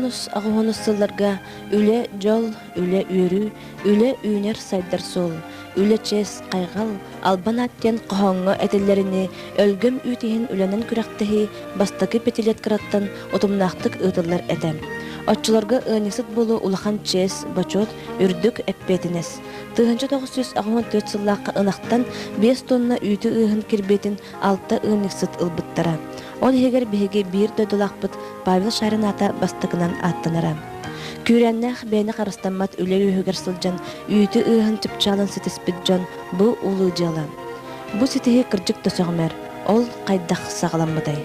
Сэттэ уонус, аҕыс уонус сылларга үлэ, дьол, үлэ, үөрүү, үлэ үүнэр-сайдар суол, үлэ чиэс, хайҕал, албан аат диэн хоһооҥҥо этиллэринии өлгөм үүт иһин үлэнэн күрэхтэһии бастакы пятилеткараттан утумнаахтык ыытыллар этэ. Оччолорго ыанньыксыт буолуу улахан чиэс, бочуот, үрдүк эппиэтинэс. 1984 сыллаахха ынахтан 5 тонна үүтү ыаһын кирбиэтин алта ыанньыксыт ылбыттара. Ол иһигэр биһиги биир дойдулаахпыт Павел Шарин аата бастакынан ааттанара. Күүрээннээх бэйэни харыстаммат үлэ үөһүгэр сылдьан үүтү ыаһын чыпчаалын ситиспит дьон бу улуу дьыала. Бу ситиһии кырдьык да сөҕүмэр, ол хайдах саҕаламмытай?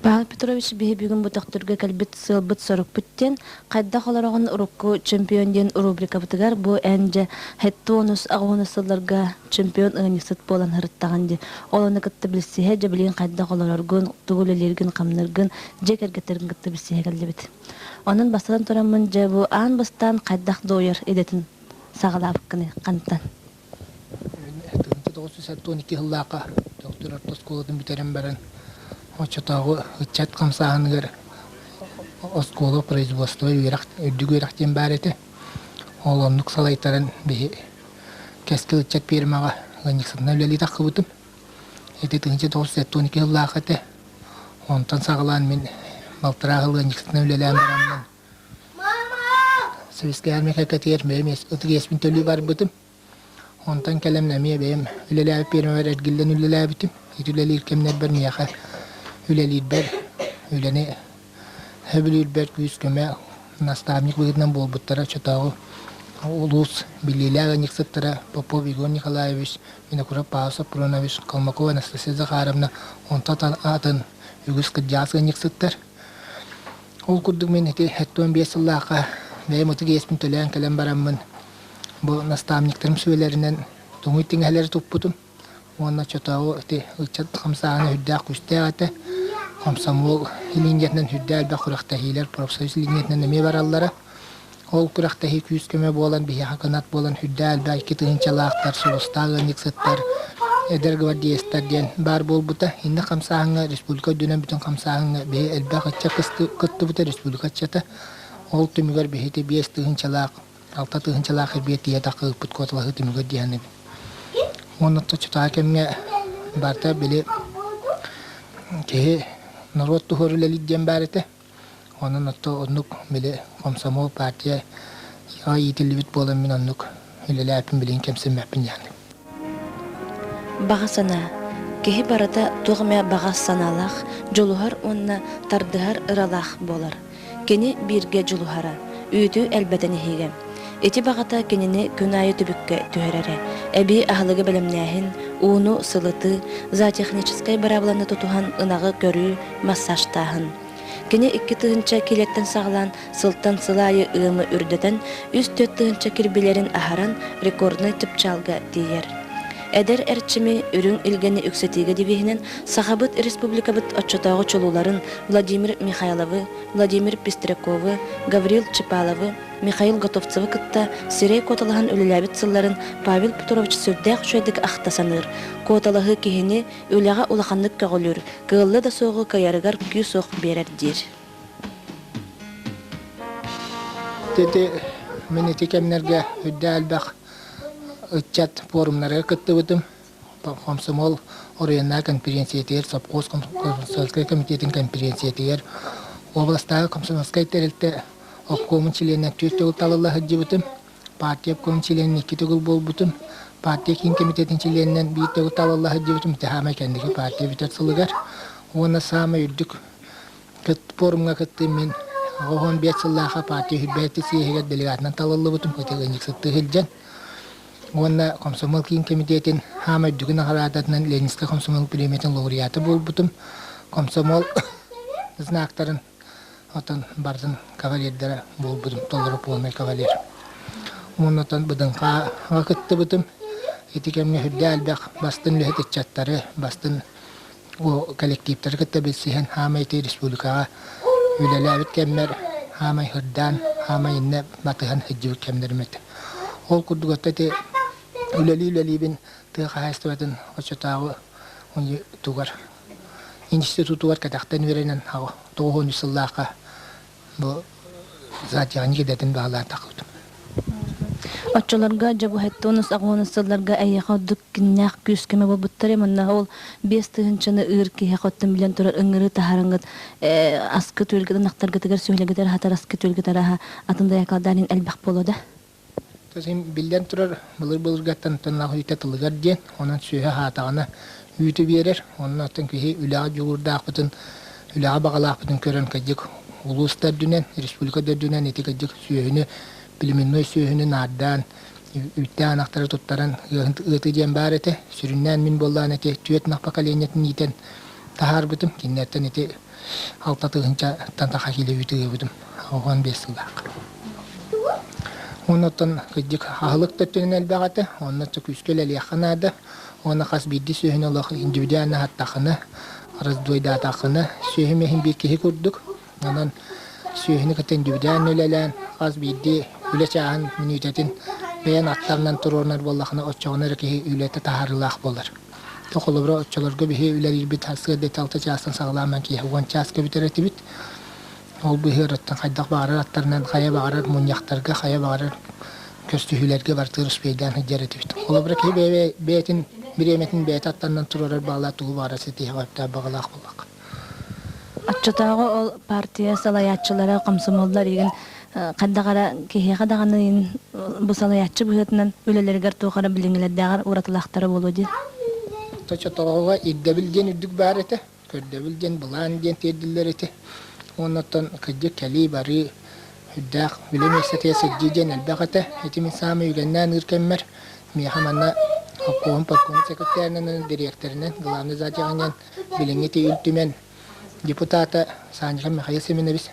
Павел Петрович биһи бүгүн бу төхтүргэ кэлбит сыалбыт-сорукпут диэн хайдах олороҕун урукку чемпион диэн рубрикабытыгар бу эн дьэ хэттуонус аҕуонус сылларга чемпион ыанньыксыт буолан сырыттаҕын дии. Ол ону кытта билсиһэ дьэ билигин хайдах олороргун, тугу үлэлииргин-хамныыргын дьиэ кэргэттэргин кытта билсиһэ кэллибит. Онон бастатан тураммын дьэ бу аан бастаан хайдах дуойар идэтин саҕалаабыккыный хантан? 1972 сыллаахха Төхтүр орто оскуолатын бүтэрэн баран, оччотооҕу ыччат хамсааһыныгар оскуола производство үөрэх үрдүк үөрэх диэн баар этэ. Ол оннук салайтаран биһи Кэскил ыччат пиэрмэҕэ ыанньыксытынан үлэлии тахсыбытым. Ити 1972 сыллаах этэ. Онтон саҕалаан мин балтараа сыл ыанньыксытынан үлэлээн бараммын Советскай армия кэккэтигэр бэйэм ытык иэспин төлүү барбытым. Онтон кэлэн эмиэ бэйэм үлэлээбит пиэрмэбэр эргиллэн үлэлээбитим. Ити үлэлиир кэмнэрбэр миэхэ үлэлиирбэр, үлэни сөбүлүүрбэр күүс-көмө наставник быһыытынан буолбуттара. Оччотооҕу улуус биллиилээх ыанньыксыттара Попов Егор Николаевич, Винокуров Павел Сопрунович, Калмыкова Анастасия Захаровна, онтон атын үгүс кырдьаҕас ыанньыксыттар. Ол курдук мин ити 75 сыллаахха бэйэм ытык иэспин төлөөн кэлэн бараммын бу наставниктарым сүбэлэринэн туҥуй тиҥэһэлэри туппутум уонна оччотооҕу ити ыччат хамсааһына сүрдээх күүстээх этэ. Комсомол линиятынан сүрдээх элбэх күрэхтэһиилэр профсоюз линиятынан эмиэ бараллара. Ол күрэхтэһии күүс-көмө буолан, биһиэхэ кынат буолан сүрдээх элбэх икки тыһыынчалаахтар, сулустаах ыанньыксыттар, эдэр гвардеецтар диэн баар буолбута. Инник хамсааһыҥҥа республика үрдүнэн бүтүн хамсааһыҥҥа биһи элбэх ыччат кыттыбыта, республика ыччата. Ол түмүгэр биһи ити 5 тыһыынчалаах, 6 тыһыынчалаах эрбиэ тиийэ таххыыппыт куоталаһыы түмүгэр диэхинэбин. Уонна чутаа кэмҥэ барыта били киһи норуот туһугар үлэлиир диэн баар этэ. Онон отто оннук били комсомол партия иитиллибит буолан мин оннук үлэлээппин билигин кэмсиммэппин диэххин. Баҕа санаа. Киһи барыта туох эмэ баҕа санаалаах, дьулуһар уонна тардыһар ыралаах буолар. Кини бииргэ дьулуһара, үүтү элбэтэн иһиигэ. Ити баҕата кинини күн аайы түбүккэ түһэрэрэ. Эбии аһылыгы бэлэмнээһин, ууну сылытыы, зоотехническай быраабыланы тутуһан ынаҕы көрүү, массажтааһын. Кини 2000 киилэттэн саҕалаан сылтан сыл аайы ыамы үрдэтэн, 3-4 тыһыынча кирбилэрин аһаран рекорднай чыпчаалга тиийэр. Эдэр эрчими, үрүҥ илгэни үксэтиигэ девиһинэн Сахабыт Республикабыт оччотооҕу чулууларын Владимир Михайловы, Владимир Пестряковы, Гаврил Чепаловы, Михаил Готовцевы кытта сирэй куоталаһан үлэлээбит сылларын Павел Петрович сүрдээх үчүгэйдик ахта саныыр. Куоталаһыы киһини үлэҕэ улаханнык көҕүлүүр, кыалла да суоҕу кыайарыгар күүс-уох биэрэр диир. Ити мин ити кэмнэргэ үрдэ элбэх ыччат форумнарыгар кыттыбытым. Комсомол оройуоннааҕы конференциятыгар, сопхуос комсомольскай комитетын конференциятыгар, областааҕы комсомольскай тэрилтэ обкомун чилиэнинэн түөрт төгүл талылла сылдьыбытым. Партия обкомун чилиэнин икки төгүл буолбутум. Партия киин комитетин чилиэнинэн биир төгүл талылла сылдьыбытым. Ити саамай кэнники партия бүтэр сылыгар. Уонна саамай үрдүк форумҥа кыттыым мин 15 сыллаахха партия үрбээти съеһигэр делегатынан талыллыбытым. Ити ыанньыксыттыы сылдьан. Уонна комсомол киин комитетин хаамай үрдүкү наҕараадатынан Ленинскэй комсомол премиятын лауреата буолбутум. Комсомол знактарын отон бардын кавалердара буолбутум, толору полный кавалер. Уонна отон Быдыҥхаҕа кыттыбытым. Ити кэмҥэ үрдэ элбэх бастын үлэһит ыччаттары, бастын коллективтары кытта билсиһэн хаамай ити республикаҕа үлэлээбит кэммэр хаамай һырдаан, хаамай иннэ батыһан сылдьыбыт кэмнэрим этэ. Ол курдук отто ити үлэлии-үлэлиибин тыа хаһаайыстыбатын оччотооҕу тугар. институтугар кэтэхтэн үөрэнэн 93 сыллаахха бу зоотехник идэтин баһылаан тахсыбытым. Оччолорго дьобуһэттуонус аҕуонус сылларга эйиэхэ ордук киннээх күүс-көмө буолбуттар манна ол 5000-ны ыыр киһиэхэ оттон билэн турар ыҥырыы таһаарыҥҥыт аскы түөлгүт ынахтаргытыгар сүһүлэгитэр аһатар аскы түөлгүт араһа атын дайакалдаан элбэх буолуо да? Син биллэн турар, былыр-былыргаттан тыллаах үүтэ тылыгар диэн, онон сүөһү аһаатаҕына үүтү биэрэр, онно оттон киһи үлэҕэ дьулуурдаахпытын, үлэҕэ баҕалаахпытын көрөн кырдьык улуус да үрдүнэн, республика да үрдүнэн ити кырдьык сүөһүнү, племенной сүөһүнү наардаан, үүттээх ынахтары туттаран ыаты диэн баар этэ. Сүрүннээн мин буоллаан ити түөрт ынах поколениетын иитэн таһаарбытым. Кинилэртэн ити 6 тыһыынчаттан таха киилэ үүтү ыабытым 15 сыллаах. Оннуттан кырдьык аһылык да өттүнэн элбэх этэ, онно күүскэ үлэлиэххэ наада. Уонна хас биирдии сүөһүнү олох индивидуально аһаттаххына, раздвойдаатаххына, сүөһү иһин биир киһи курдук. Онон сүөһүнү кытта индивидуально үлэлээн, хас биирдии үлэ чааһын мүнүүтэтин бэйэн аттарынан туруорунар буоллахына, оччоҕуна эрэ киһи үлэтэ таһаарыылаах буолар. Холобура, оччолорго биһи үлэлиирбит сарсыарда 6 чаастан саҕалаан киэһэ 10 чааска бүтэр этибит. Ол быһыырыттан хайдах баҕарар аттарынан хайа баҕарар мунньахтарга, хайа баҕарар көрсүһүүлэргэ барытыгар успейдаан сылдьар этибит. Холобура, киһи бэйэтин бириэмэтин бэйэтэ аттарынан туруорар баҕалаах тугу баҕарар ситиһиэҕэ сөптөөх баҕалаах буоллахха. Оччотооҕу ол партия салайааччылара, комсомоллар игин хайдах эрэ киһиэхэ даҕаны бу салайааччы быһыытынан үлэлэригэр туох эрэ билиҥҥилэрдээҕэр уратылаахтара буолуо дии. Оччотооҕуга ирдэбил диэн үрдүк баар этэ. Көрдөбүл диэн, былаан диэн тиэрдиллэр ити. Уонна оттон кырдьык кэлии-барыы үрдээх үлэ миэстэтигэр сылдьыы диэн элбэх этэ. Ити мин саамай үгэннээн ыыр кэммэр миэхэ манна обкуоһум партком секретарынан, дириэктэринэн, главный зоотехнигынан билиҥҥи ити Ил Түмэн депутата Санников Михаил Семенович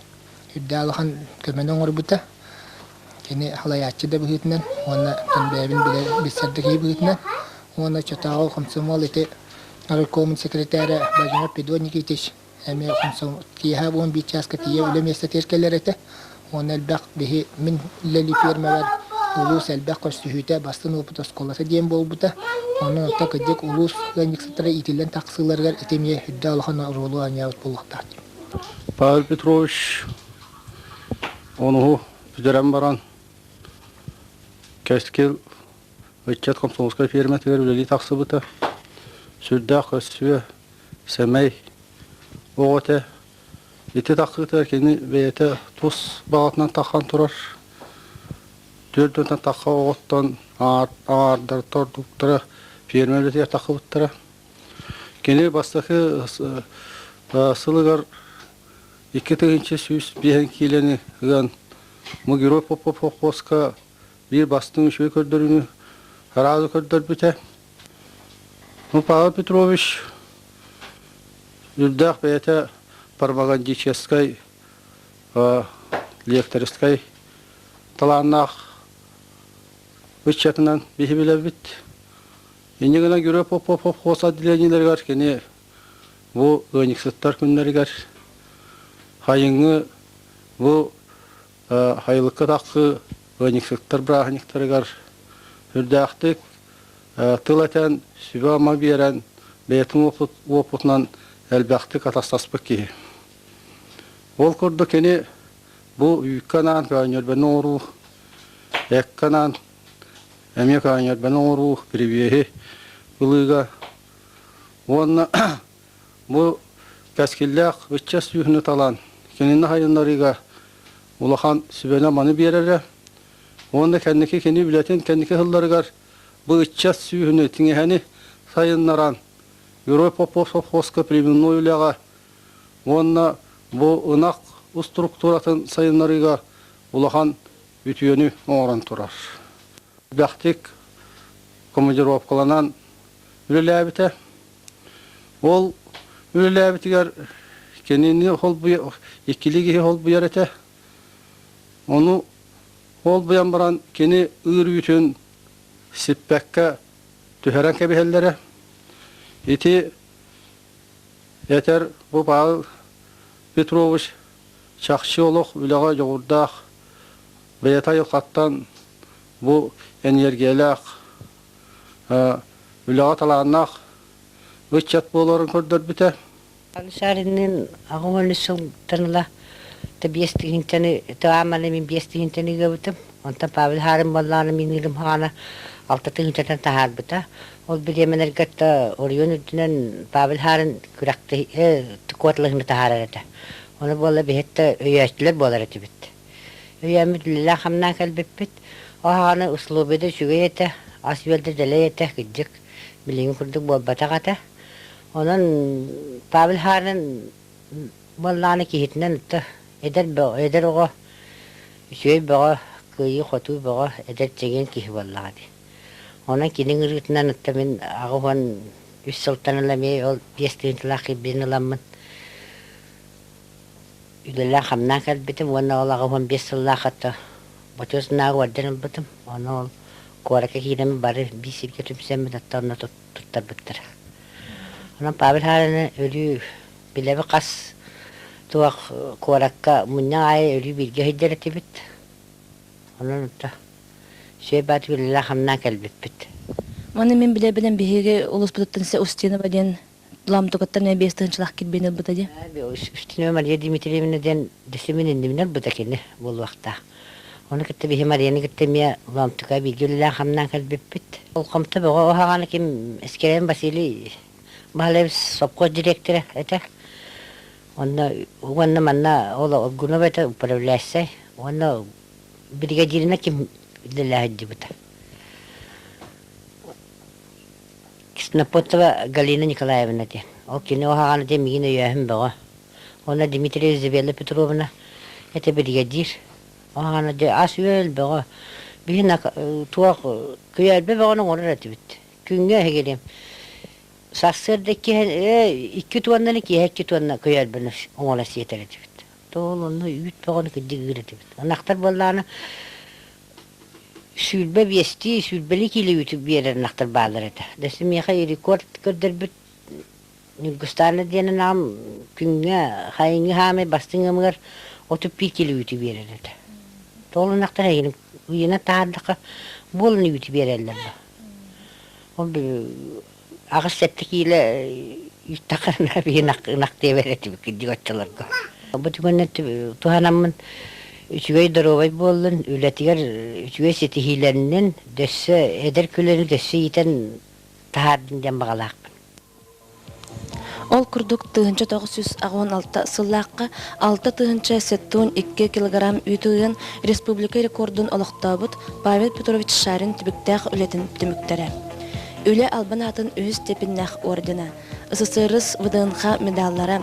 үрдээх улахан көмөнү оҥорбута. Кини салайааччы да быһыытынан уонна бэйэбин билэр билсэр да киһи быһыытынан уонна оччотооҕу комсомол ити райкомун секретаря Владимир Педон Никитич эмиэ киэһэ 11 чааска тиийэ үлэ миэстэтигэр кэлэр этэ. Уонна элбэх биһи мин үлэлии фермабар улуус элбэх көрсүһүүтэ бастын опыт оскуолата диэн буолбута. Онон оттон кырдьык улуус ыанньыксыттара иитиллэн тахсыыларыгар ити эмиэ үрдэ улахан оруолу оонньообут буолуохтаах. Павел Петрович онуһу бүтэрэн баран Кэскил ыччат комсомольскай ферматыгар үлэлии тахсыбыта. Сүрдээх көссүө, сэмэй оҕо этэ. Ити тахсыытыгар кини бэйэтэ тус баҕатынан таххан турар. Түөрт тахха оҕоттон аҥаардар ордуктара ферма үлэтигэр тахсыбыттара. Кини бастакы сылыгар 2105 киилэни ыан Мугиров Попов холкуоска биир бастыҥ үчүгэй көрдөрүүнү араазы көрдөрбүтэ. Ну, Павел Петрович үрдээх бэйэтэ пропагандическай, лекторскай талааннаах ыччатынан биһи билэбит. Инньэ гынан Герой Попов холкуос отделениеларыгар кини бу ыанньыксыттар күннэригэр хайыҥҥы бу хайылыкка тахсыы ыанньыксыттар бырааһынньыктарыгар үрдээхтик тыл этэн, сүбэ-ама биэрэн, бэйэтин уопутунан элбэхтик атастаспыт киһи. Ол курдук кини бу үүккэ анаан көөнньөрбөнү оҥоруу, эккэ анаан эмиэ көөнньөрбөнү оҥоруу привеһи ылыыга уонна бу кэскиллээх ыччат сүүһүнү талан кинини сайыннарыыга улахан сүбэни-аманы биэрэрэ уонна кэнники кини үлэтин кэнники сылларыгар бу ыччат сүүһүнү тиҥэһэни сайыннаран Герой Попов совхозка племенной үлэҕэ уонна бу ынах структуратын сайыннарыыга улахан үтүөнү оҥорон турар. Элбэхтик командировкаланан үлэлээбитэ. Ол үлэлээбитигэр кинини холбуйа иккилии киһи холбуйар этэ. Ону холбуйан баран кини ыыр үүтүн сиппэккэ түһэрэн кэбиһэллэрэ. Ити этэр бу Павел Петрович чахчы олох үлэҕэ дьоҕурдаах, бэйэтэ айылҕаттан бу эниэргийэлээх үлэҕэ талааннаах ыччат буоларын көрдөрбүтэ. Шаринныын 83 сылтан ыла биэс тыһыынчаны Тааманы мин биэс тыһыынчаны ыабытым. Онтон Павел Харин буоллаҕына мин ыырым хаҕана алта тыһыынчаттан таһаарбыта. Ол бириэмэлэргэ оройуон үрдүнэн Павел Харин күрэхтэһии куоталаһыыны таһаарар этэ. Ону буолла биһиэттэ өйөөччүлэр буолар этибит. Өйөөммүт үлэлээн-хамнаан кэлбиппит. Ол хаҕана условиеда үчүгэй этэ, ас-үөл да дэлэй этэ, кырдьык, билиҥҥи курдук буолбатах этэ. Онон Павел Харин буоллаҕына киһитинэн ытта эдэр бөҕө, эдэр оҕо, үчүгэй бөҕө, кыайыы-хотуу бөҕө, эдэр чэгиэн киһи буоллаҕа дии. Онон кини ыҥырыытынан ытта мин 83 сылтан ыла эмиэ ол биэс тыһыынчалаах кирбиини ыламмын үлэлээн-хамнаан кэлбитим уонна ол 85 сыллаах ытта Бочуос-Нааҕы орден ылбытым. Ону ол куоракка киирэн бары биир сиргэ түмсэммит ытта онно туттарбыттара. Онон Павел Харины өлүү билэби хас туох куоракка мунньах аайы өлүү бииргэ сылдьар этибит. Онон ото сүөй баат үлэлээх-хамнаан кэлбиппит. Маны мин билэбинэн биһиги улууспутуттан Устинова диэн Ламтукаттан эмиэ биэс тыһыынчалаах кирбиини ылбыта дии. Устинова Мария Дмитриевна диэн дэсимин иннибинэ ылбыта кини буолуохтаах. Ону кытта биһи Марияны кытта эмиэ Ламтука бииргэ үлэлээн-хамнаан кэлбиппит. Болҕомто бөҕө оһоҕоно ким Эскерен Василий Баһылаевич сопхуос директора этэ. Онно уонна манна ол Олгунова этэ управляющай. Уонна бригадирина ким үлэлээн сылдьыбыта. Ксенопотова Галина Николаевна диэн. Ол кини уһаҕана диэн миигин өйөөһүн бөҕө. Уонна Дмитрий Изабелла Петровна этэ бригадир. Уһаҕана дьэ ас-үөл бөҕө. Биһи туох күөйэрбэ бөҕөнү оҥорор этибит. Күҥҥэ эһигилиэм. Сарсыарда икки, икки туоннаны киэһэ икки туонна күөйэрбэни оҥоро сиэтэр этибит. Тоол онно үүт бөҕөнү кырдьык ыыр этибит. Ынахтар буоллаҕына 25-тии, сүүрбэлии киилэ үүтү биэрэр ынахтар бааллар этэ. Дэси миэхэ рекорд көрдөрбүт Ньургустаана диэн ынаҕым күҥҥэ хайыҥҥы хаамай бастыҥ ыамыгар 31 киилэ үүтү биэрэр этэ. Тоол ынахтар эһигини ыйынан таһаардахха буолан үүтү биэрэллэр да. Ол аҕыс-сэттэ киилэ үүттэххинэ биһи ынах диэбэр этибит кырдьык оччолорго. Бу түгэннэр туһанаммын үчүгэй доруобай буоллун, үлэтигэр үчүгэй ситиһиилэринэн дөссө эдэр көлүөнэ дөссө иитэн таһаардын диэн баҕалаахпын. Ол курдук 1986 сыллаахха 6 712 килограмм үүт ыан республика рекордун олохтообут Павел Петрович Шарин түбүктээх үлэтин түмүктэрэ. Үлэ албан аатын үһүс степеннээх ордена, СССР ВДНХ медаллара,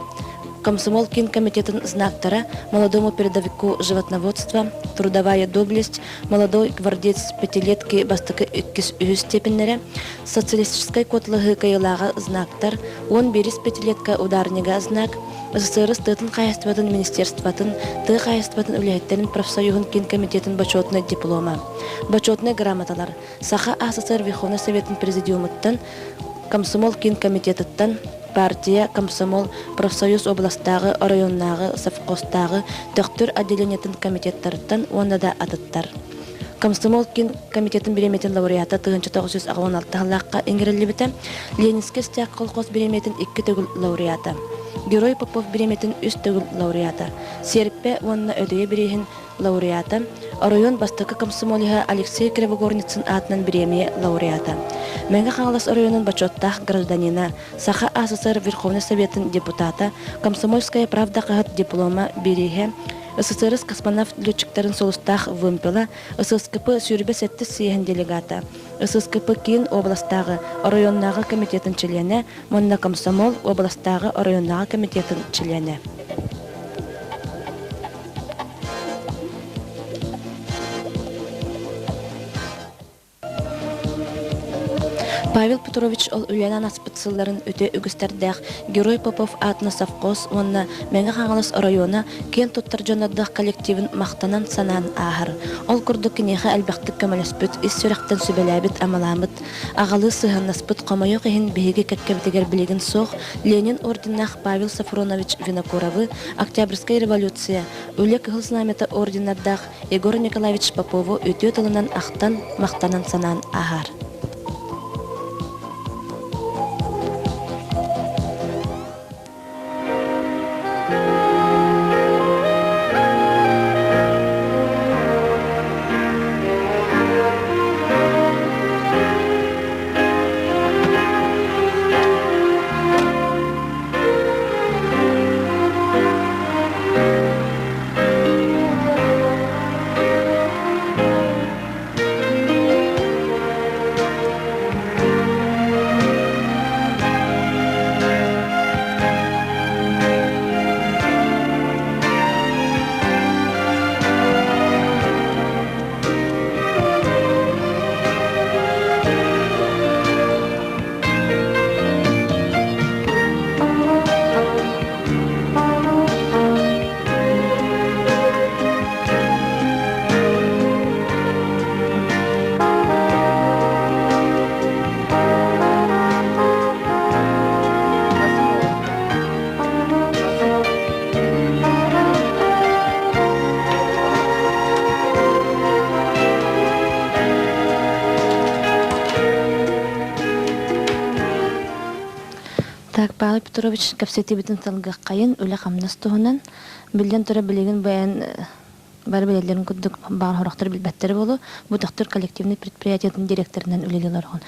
Комсомол Киин комитетын знактара молодому передовику животноводства, трудовая доблесть, молодой гвардеец пятилетки бастакы иккис үһүс степеннэрэ, социалистическай куоталаһыы кыайыылааҕа знактар, 11 пятилетка ударнига знак, СССР тыатын хаһаайыстыбатын министерствотын, тыа хаһаайыстыбатын үлэһиттэрин профсоюһун киин комитетын бочуотунай диплома, бочуотунай грамоталар, Саха АССР Верховнай Советын президиумуттан, Комсомол киин комитетыттан, партия, комсомол, профсоюз областааҕы, оройуоннааҕы, совхозтааҕы, Төхтүр отделениетын комитеттарыттан уонна да атыттар. Комсомол киин комитетын бириэмийэтин лауреата 1986 сыллаахха иҥэриллибитэ. Ленинскэй стяг колхоз бириэмийэтин икки төгүл лауреата. Герой Попов бириэмийэтин үс төгүл лауреата. Сиэрпэ уонна Өдүйэ бирииһин лауреата, оройуон бастакы комсомолеһа Алексей Кривогорницын аатынан бириэмийэ лауреата, Мэҥэ Хаҥалас оройуонун бочуоттаах гражданина, Саха АССР Верховнай Советын депутата, Комсомольская правда хаһыат диплома бирииһэ, СССР космонавт летчиктарын сулустаах вымпела, ССКП 27 съеһин делегата, ССКП киин уобаластааҕы оройуоннааҕы комитетын чилиэнэ уонна комсомол уобаластааҕы оройуоннааҕы комитетын чилиэнэ. Павел Петрович ол үлэнэн аспыт сылларын үтүө үгүстэрдээх Герой Попов аатына совхоз уонна Мэҥэ Хаҥалас оройуона киэн туттар дьоннордоох коллективын махтанан санаан ааһар. Ол курдук киниэхэ элбэхтик көмөлөспүт, ис сүрэхтэн сүбэлээбит-амалаабыт, аҕалыы сыһыаннаспыт хомойуох иһин биһиги кэккэбитигэр билигин суох Ленин орденнаах Павел Софронович Винокуровы Октябрьская революция, Үлэ Кыһыл Знамята орденнардаах Егор Николаевич Попову үтүө тылынан ахтан, махтанан санаан ааһар. Так, Павел Петрович, кэпсэтиибитин салгыаххайын, үлэ-хамнас туһунан. Биллэн турар, билигин бэйэн бары билэллэрин курдук баар сорохтор билбэттэрэ буолуо. Бу Төхтүр коллективнай предприятиетын директорынан үлэлии олороҕун.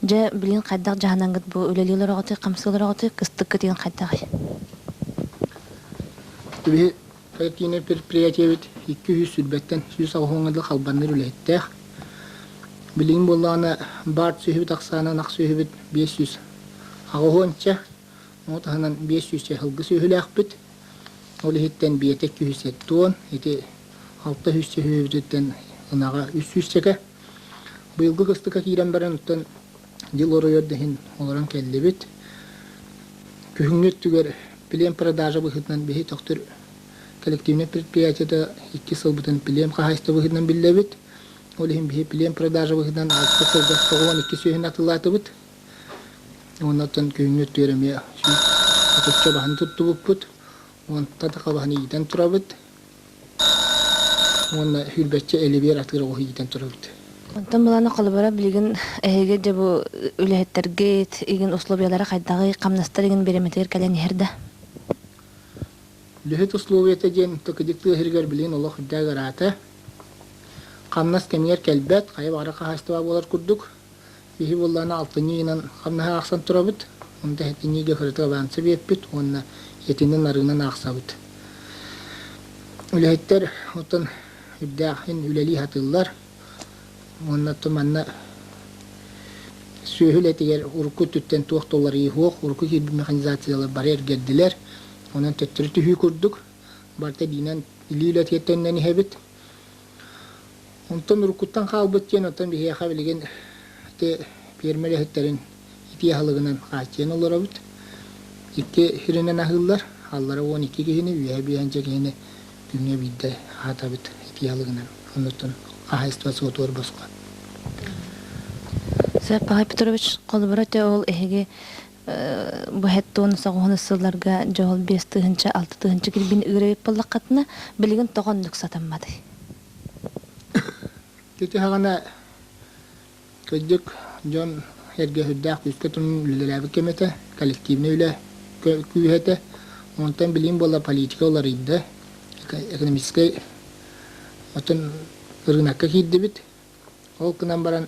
Дьэ, билигин хайдах дьаһанаҥҥыт бу үлэлии олороҕутуй, хамсыы олороҕутуй, кыстыккытыгын хайдаҕый? Биһи коллективнай предприятиебит 2 120-тэн 180 дыл халбанныыр үлэһиттээх. Билигин буоллаҕына баар сүөһүбүт ахсаана ынах сүөһүбүт 580-ча, ону таһынан 500 сылгы сүөһүлээхпит. Ол иһиттэн биэтэ 270, ити 600 сүөһүбүтүттэн ынаҕа 300-чэкэ. Быйылгы кыстыкка киирэн баран оттон дьыл оройор да иһин олорон кэллибит. Күһүҥҥү өттүгэр плем продажа быһыытынан биһи Төхтүр коллективнай предприятиета икки сылбытын плем хаһаайыстыба быһыытынан биллэбит. Ол иһин биһи плем продажа быһыытынан ааспыт сылга 92 сүөһүнү атыылаатыбыт. Уонна оттон күһүҥҥү өттүгэр эмиэ 130 баһын туттубуппут. Уонтан таха баһын иитэн турабыт. Уонна сүүрбэччэ элибиэр атыыр оҕуһу иитэн турабыт. Онтон былаана холобура билигин эһиги дьэ бу үлэһиттэргит игин условиялара хайдаҕый, хамнастар игин бириэмэтигэр кэлэн иһэр да? Үлэһит условията диэн тыкыдьык тыа сиригэр билигин олох үрдээх ыраата. Хамнас кэмигэр кэлбэт, хайа баҕарар хаһаайыстыба буолар курдук. Биһи буоллаҕына алтынньы ыйынан хамнаһы аахсан турабыт. Онто сэтинньигэ кыратык аванса биэрпит уонна этинэн арыынан аахсабыт. Үлэһиттэр оттон үрдээх иһин үлэлии сатыыллар. Уонна оттон манна сүөһү үлэтигэр урукку өттүттэн туох да уларыйыы суох, урукку киирбит механизациялар бары эргэрдилэр. Онон төттөрү түһүү курдук барыта биинэн илии үлэтигэр төннөн иһэбит. Онтон уруккуттан хаалбыт диэн оттон биһиэхэ билигин ити пиэрмэ үлэһиттэрин итии аһылыгынан хааччыйан олоробут. Икки сиринэн аһыыллар. Аллара 12 киһини, үөһэ биэһинчэ киһини күҥҥэ биирдэ аһатабыт итии аһылыгынан. Оннуттан хаһаайыстыба суотугар босхо. Сөп, Павел Петрович, холобура өтө ол эһиги бу хэттуон соҕуһун сылларга дьоһул 5 тыһыынча, 6 тыһыынча кирбин ыырайыт буоллаххытына, билигин тоҕо оннук сатамматый? Ити саҕана кырдьык дьон эргэ сүрдээх күүскэ турун үлэлээбит кэм этэ, коллективнай үлэ күүһэ этэ. Онтон билигин буолла политика уларыйда, экономическай оттон ырыынакка киирдибит. Ол гынан баран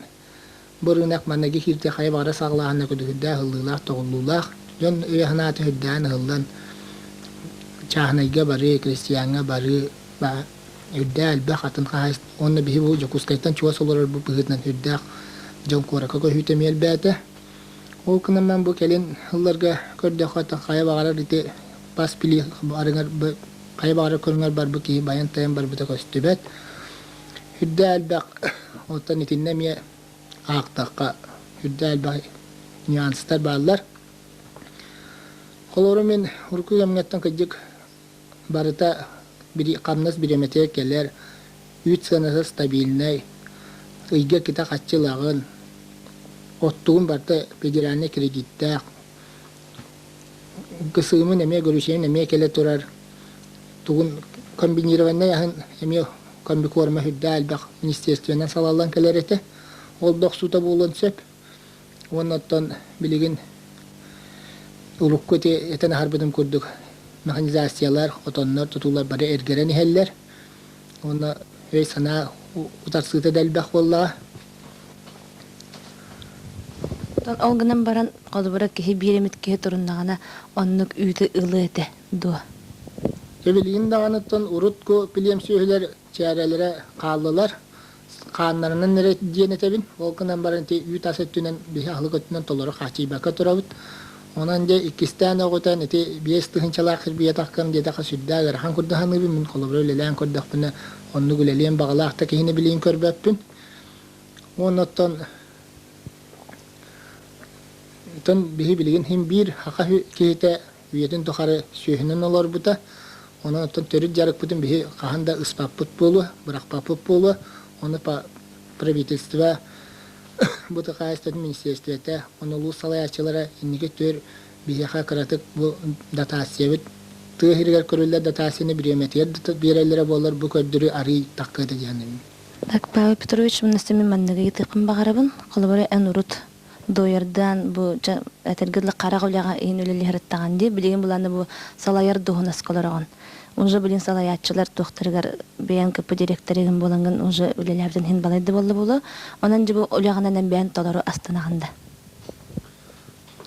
бу ырыынак манныгы киирдэ хайа баҕара саҕалааһына көдүгүрдээх ыллыылаах, тоҕуллуулаах. Дьон өйө-санаата үрдээн ыһыллан чааһынайга барыы, крестьяҥҥа барыы үрдээх элбэх атын хаһаайыстыба уонна биһи бу Дьокуускайтан чугас олорорбут быһыытынан үрдээх дьон куоракка көһүүтэ эмиэ элбээтэ. Ол гынан бу кэлин сылларга көрдөххө хайа баҕарар ити бас билии арыгар хайа баҕарар көрүҥэр барбыт киһи байан-тайан барбыта көстүбэт. Үрдээх элбэх оттон итиннэ эмиэ аахтахха үрдээх элбэх нюанстар бааллар. Холобура мин урукку кэмҥэттэн кырдьык барыта хамнас бириэмэтигэр кэлэр, үүт сыаната стабильнай, ыйга кита харчы ылаҕын, оттугун барыта федеральнай кредиттээх, ГСМ-ын эмиэ горючайын эмиэ кэлэ турар, тугун комбинированнай аһын эмиэ комбикорма үрдээх элбэх министерственнэн салаллан кэлэр этэ. Ол да охсуута буолуон сөп. Уонна оттон билигин урукку ити этэн аһарбытым курдук механизациялар, хотоннор, тутуулар бары эргэрэн иһэллэр. Уонна өй-санаа утарсыыта да элбэх буоллаҕа. Ол гынан баран, холобура киһи биир эмит киһи туруннаҕына, оннук үүтү ылыа этэ дуо? Дьэ билигин даҕаныттан урутку билиэм сүөһүлэр чээрэлэрэ хааллылар. Хааннарынан эрэ диэн этэбин. Ол гынан баран ити үүт ас өттүнэн биһи аһылык өттүнэн толору хааччыйбакка турабыт. Онон дьэ иккистээн оҕутан ити 5 тыһыынчалаах кирбийэтэххин диэтэххэ сүрдээх ыарахан курдук саныыбын. Мин холобура үлэлээн көрдөхпүнэ оннук үлэлиэн баҕалаах да киһини билигин көрбөппүн. Уонна оттон оттон биһи билигин син биир саха киһитэ үйэтин тухары сүөһүнэн олорбута. Онон оттон төрүт дьарыкпытын биһи хаһан да ыспаппыт буолуо, бырахпаппыт буолуо. Ону правительство бу хаһаайыстыбатын министиэристибэтэ, ону улуус салайааччылара инники өттүгэр биһиэхэ кыратык бу дотациябыт тыа сиригэр көрүллэр дотацияны бириэмэтигэр биэрэллэрэ буоллар бу көрдөрүү арыый таххыа этэ диэн Так, Павел Петрович, мин мин манныгы ыйытыахпын баҕарабын. Холобура, эн урут. Дуойардаан бу этэргэ дылы харах үлэҕэ иһин үлэлиһэрыттаҕын дии билигин буланы бу салайар дуоһунаска олороҕун. Уже билин салайааччылар туохтарыгар бэйэн кыппы директорыгын буолаҥҥын уже үлэлээбитин иһин балай да буолла буолуо. Онон дьэ бу үлэҕинэн бэйэн толору астанаҕын да.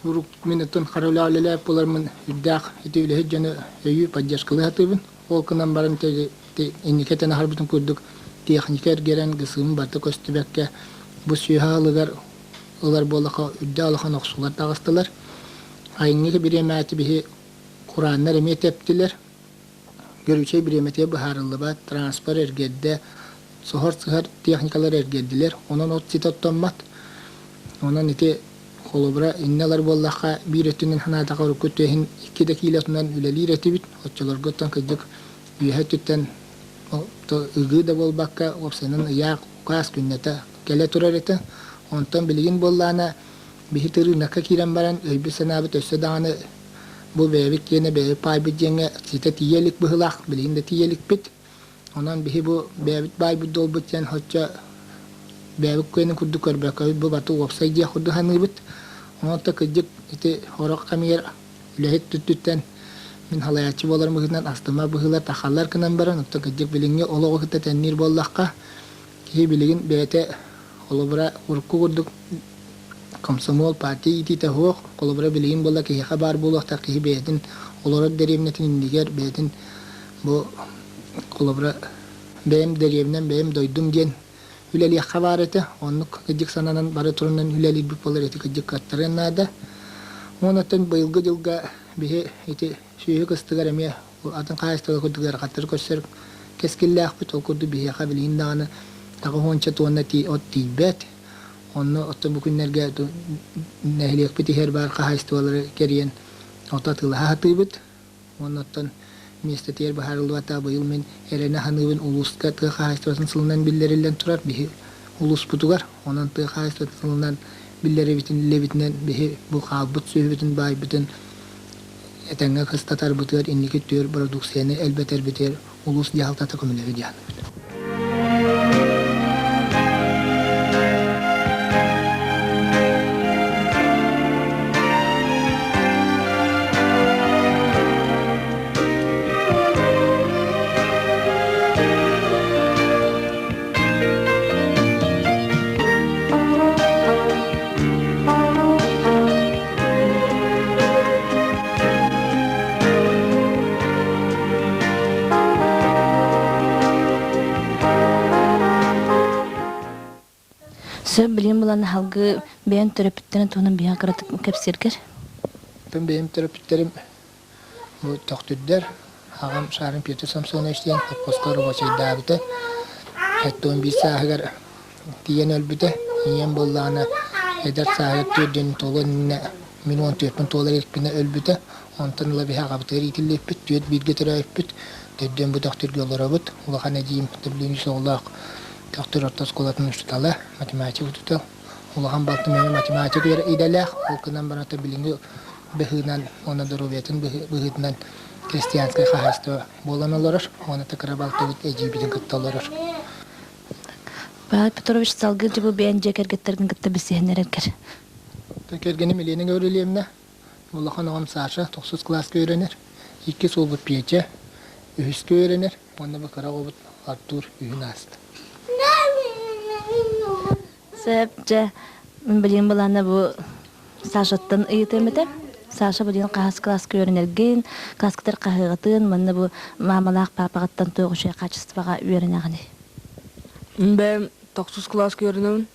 Урук мин оттон хара үлэҕэ үлэлээбит буолармын үрдээх ити үлэһит дьону өйүү поддержкалыы сатыыбын. Ол гынан баран инники этэн аһарбытым курдук техника эргэрэн ГСМ барыта көстүбэккэ бу сүөһү аһылыгар ылар буоллахха үрдээх улахан охсуулар таҕыстылар. Айымньы бириэмэти биһи курааннар эмиэ тэптилэр. Горючай бириэмэтигэр быһаарыллыбат, транспорт эргэрдэ, соһор-сыһар техникалар эргэрдилэр, онон от ситэ оттоммот. Онон ити холобура иннэ ылар буоллахха, биир өттүнэн санаатахха урукку өттү иһин икки да киилэ отунан үлэлиир этибит. Оччолорго оттон кырдьык үөһэ өттүттэн ыгыы да буолбакка, уопсайынан ыйаах, укаас күннэтэ кэлэ турар этэ. Онтон билигин буоллаҕына биһи ырыынакка киирэн баран өйбүт-санаабыт өссө даҕаны бу бэйэбит киэнэ бэйэбит паайбыт диэҥҥэ ситэ тиийэ илик быһыылаах, билигин да тиийэ иликпит. Онон биһи бу бэйэбит баайбыт дуолбут диэн соччо бэйэбит киэнин курдук көрбөккөбүт, бу баты уопсай диэх курдук саныыбыт. Онон да кырдьык ити сорох кэмигэр үлэһит өттүттэн мин салайааччы буоларым быһыытынан астыма быһыылар тахаллар гынан баран, оттон кырдьык билиҥҥи олоҕу кытта тэҥниир буоллахха, киһи билигин бэйэтэ холобура урукку курдук комсомол, партия иитиитэ суох, холобура билигин буолла киһиэхэ баар буолуохтаах киһи бэйэтин олорор дэриэбинэтин иннигэр бэйэтин бу холобура бэйэм дэриэбинэм, бэйэм дойдум диэн үлэлиэххэ баар этэ. Оннук кырдьык сананан бары турунан үлэлиирбит буоллар ити кырдьык кыаттарыан наада. Уонна быйылгы дьылга биһи ити сүөһү кыстыгар эмиэ атын хаһаайыстыба курдук ыарахаттары көрсөр кэскиллээхпит. Ол курдук биһиэхэ билигин даҕаны 80 туонна от тиийбэт. Онно оттон бу күннэргэ нэһилиэкпит иһэр баар хаһаайыстыбалары кэрийэн ото атыылаһа сатыыбыт. Уонна оттон миэстэтигэр быһаарыллыбата быйыл мин эрэнэ саныыбын улууска тыа хаһаайыстыбатын сылынан биллэриллэн турар биһи улууспутугар. Онон тыа хаһаайыстыбатын сылынан биллэрибитин биһи бу хаалбыт сүөһүбүтүн баайбытын этэҥҥэ кыстатарбытыгар инники түөр бородууксуйаны элбэтэрбитигэр улуус дьаһалтата көмөлөһүө диэн Сөп билим булан аһалгы бэйэн төрөппүттэрин туһунан биһиэхэ кыратык кэпсииргэр. Мин бэйэм төрөппүттэрим бу Төхтүрдэр, аҕам Шарин Петр Самсонович диэн холкуоска рабочайдаабыта. 71 сааһыгар тиийэн өлбүтэ. Ийэм буоллаҕына эдэр сааһыгар түөрт туолуон иннинэ мин 14-пүн туолар иликпинэ өлбүтэ. Онтон ыла биһи аҕабытыгар иитиллибиппит, түөрт бииргэ төрөөбүппүт. Төрдүөн бу Төхтүргэ олоробут. Улахан эдьиийим Төблүүн үс оҕолоох Төхтүр орто оскуолатын учуутала, математик учуутал. Улахан балтым эмиэ математик идэлээх. Ол гынан баран билиҥҥи быһыынан уонна доруобуйатын быһыытынан крестьянскай хаһаайыстыба буолан олорор. Уонна кыра балтыбыт эдьиийбитин кытта олорор. Павел Петрович салгыы дьыбы бэйэн дьиэ кэргэттэргин кытта билсиһиннэрэргэр. Кэргэним Елена Гаврильевна, улахан оҕом Саша тохсус кылааска үөрэнэр, иккис уолбут Петя үһүскэ үөрэнэр уонна бу кыра оҕобут Артур үһүн ааста. Сөп, дьэ, билигин былаана бу Сашаттан ыйытыам этэ. Саша билигин хаһыс кылааска үөрэнэргин, кылааскытар хаһыаҕытын, манна бу маамалаах паапаҕыттан туох үчүгэй хаачыстыбаҕа үөрэнэҕиний? Бэйэм тохсус кылааска үөрэнэбин.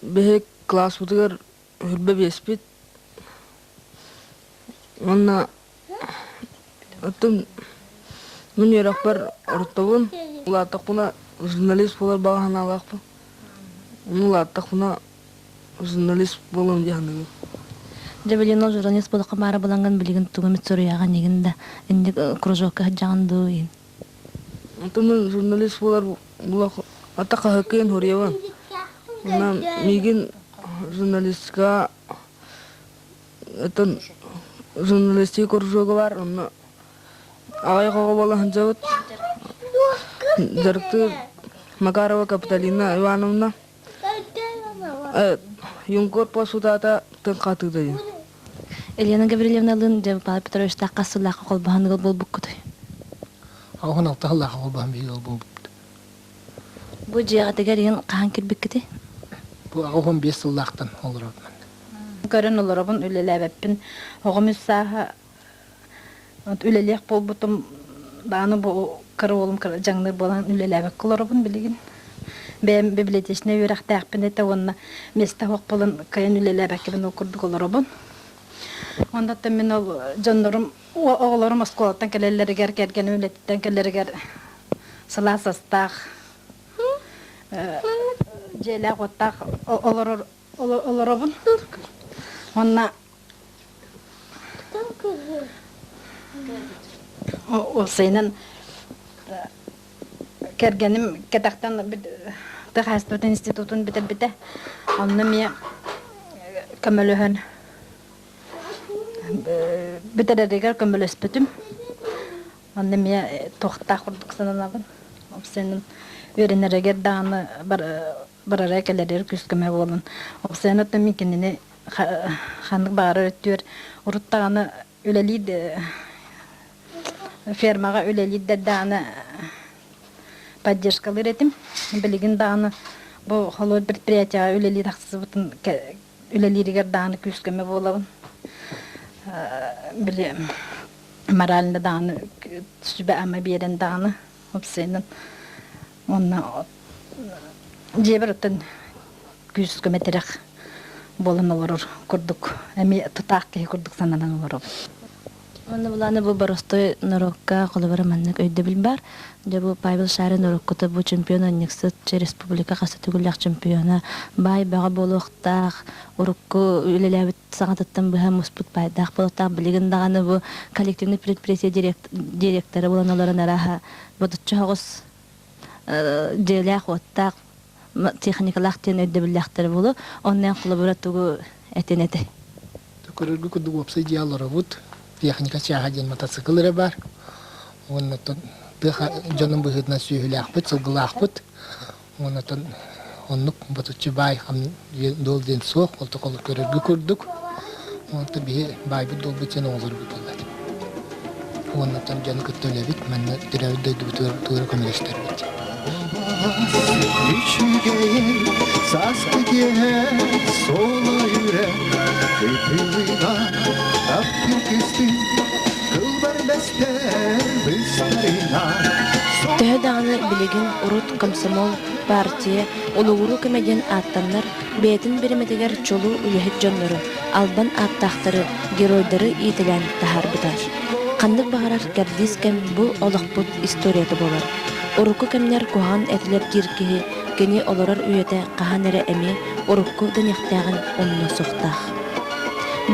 Биһиги кылааспытыгар үрбэ биэспит. Уонна оттон мин үөрэхпэр ортобун, улааттахпына журналист буолар баҕа санаалаахпын. Ону улааттахпына журналист буолуом дии саныыбын. Дьэ билигин ол журналист буолуохха баара булаҥҥын билигин тугу эмит суруйаҕын игин да инник кружокка сылдьаҕын дуу иин? Онтон мин журналист буолар булах ата хаһыкыын суруйабын. Онон миигин журналистка Оттон журналистика кружога баар, онно аҕыйах оҕо буола сылдьабыт. Дьарыктыыр Макарова Капиталина Ивановна. Юнкор посудата тын хатыыта диэн. Елена Гаврильевналыын дьэ Павел Петровичтаах хас сыллаахха холбоһон ыал буолбуккутуй? 86 сыллаахха холбоһон биһиги ыал буолбуппут. Бу дьиэҕитигэр иһин хаһан киирбиккитий? Бу 85 сыллаахтан олоробун. Көрөн олоробун, үлэлээбэппин. Оҕом үс сааһа үлэлиэх буолбутум даҕаны бу кыра уолум дьаҥныыр буолан үлэлээбэккэ олоробун билигин. Бэйэм библиотечнай үөрэхтээхпин этэ уонна миэстэ суох буолан кыайан үлэлээбэккэбин ол курдук олоробун. Онтон мин ол дьоннорум оҕолорум оскуолаттан кэлэллэригэр, кэргэним үлэтиттэн кэлэригэр сылаас астаах, дьиэлээх-уоттаах олорор олоробун. Уонна уопсайынан кэргэним кэтэхтэн тыа хаһаайыстыбатын институтун бүтэрбитэ. Онно эмиэ көмөлөһөн бүтэрэригэр көмөлөспүтүм. Онно эмиэ туохтаах курдук сананабын. Уопсайынан үөрэнэригэр даҕаны барара кэлэригэр күүс-көмө буолан. Уопсайынан оттон мин кинини ханнык баҕарар өттүгэр урут даҕаны үлэлиир фермаҕа үлэлиирдэр даҕаны поддержкалыыр этим. Билигин даҕаны бу холуод предприятиеҕа үлэлии тахсыбытын үлэлииригэр даҕаны күүс-көмө буолабын. Били морально даҕаны сүбэ-ама биэрэн даҕаны уопсайынан уонна дьиэбэр оттон күүс-көмө тирэх буолан олорор курдук эмиэ тутаах киһи курдук сананан олоробун. Уонна булааны бу боростой норуокка холобура маннык өйдөбүл бар. Дьэ бу Павел Шарин норуоккута бу чемпион анньыксыт республика хас төгүллээх чемпиона баай бөҕө буолуохтаах, урукку үлэлээбит саҥатыттан быһа муспут баайдаах буолуохтаах. Билигин даҕаны бу коллективный предприятие директора буолан олорон арааһа ботуччу соҕус дьиэлээх-уоттаах, техникалаах диэн өйдөбүллээхтэрэ буолуо. Онно холобура тугу этин этэй? Көрөргө курдук уопсай дьиэ олоробут. Техника чааһа диэн мотоцикл эрэ баар. Уонна тыа дьонун быһыытынан сүөһүлээхпит, сылгылаахпыт. Уонна оннук ботуччу баай дуол диэн суох, ол көрөргө курдук. Онтон биһи баайбыт дуолбут диэн оҕолорбут буоллар. Уоннаттан дьону кытта үлэбит, манна төрөөбүт дойдубутугар туора көмөлөстөрбүт. Үчүгэйин сааскы киэһэ соло үрэ кытылыга таптыр кыстын кылбар бэстэр быстарына. Төһө даҕаны билигин урут комсомол, партия, улугуруу кэмэ диэн ааттаннар, бэйэтин бириэмэтигэр чулуу үлэһит дьоннору, албан ааттаахтары, геройдары иитэлээн таһаарбыта. Ханнык баҕарар кэрдиис кэм бу олохпут историята буолар. Урукку кэмнэр куһаҕан этилэр диир киһи кини олорор үйэтэ хаһан эрэ эмиэ урукку дэниэхтээҕин умнуо суохтаах.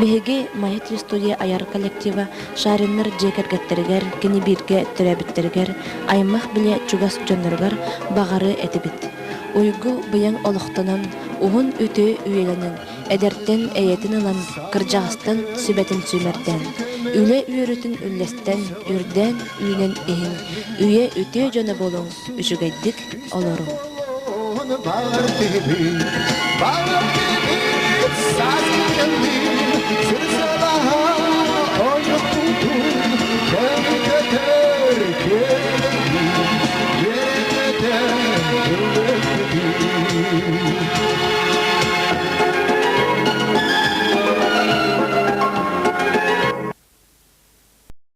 Биһиги Майа телестудия айар коллектива Шариннар дьиэ кэргэттэригэр, кини бииргэ төрөөбүттэригэр, аймах билэ чугас дьонноругар баҕарыа этибит. Уйгу быйаҥ олохтонон, уһун үтүө үйэлэнэн, эдэртэн эйэтин ылан, кырдьаҕастан сүбэтин сүүмэрдээн, үлэ үөрүүтүн үллэстэн, үрдээн үүнэн иһин, үйэ үтүө дьоно буолуҥ, үчүгэйдик олоруҥ. Көтөр